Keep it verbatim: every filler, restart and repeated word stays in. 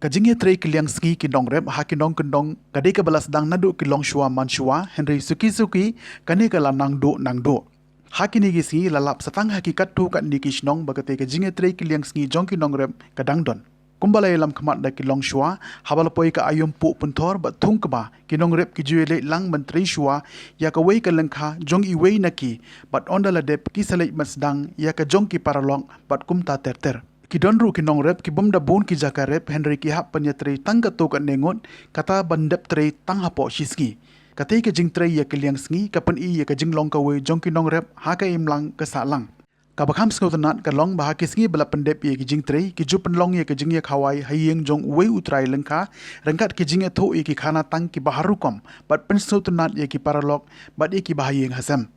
Ka jingïatrei ki liang sngi ki nongrep ha ki nongkyndong ka dei kaba la sdang naduh ki longshuwa manshuwa, hynrei suki suki kane ka la nang duh nang duh. Ha kine ki sngi la lap satang ha ki katto katne ki shnong ba katei ka jingïatrei ki liang sngi jong ki nongrep ka dang don. Kumba la ïalam khmat da ki longshuwa, haba la poi ka aïom puh pynthor bad thung kba, ki nongrep ki ju ïaleit lang ban trei shuwa ïa kawei ka lyngkha jong iwei na ki, bad ynda la dep ki sa leit ban sdang ïa ka jong ki paralok bad kumta ter ter. Ki don ruh ki nongrep ki bym da bun ki jaka rep, hynrei ki hap ban ïatrei tang katto katne ngut, kata ban dep trei tang hapoh shi sngi. Katei ka jingtrei ïa ki liang sngi ka pyni ïa ka jinglong kawei jong ki nongrep ha ka imlang ka sahlang. Kaba kham sngewtynnat ka long ba ha ki sngi ba la pyndep ïa ki jingtrei, ki ju pynlong ïa ka jingïakhawai ha ïing jong uwei u trai lyngkha ryngkat ki jingïathuh ïa ki khana tang kiba har rukom, bad pynsngewtynnat ïa ki paralok bad ïa kiba ha ïing ha sem.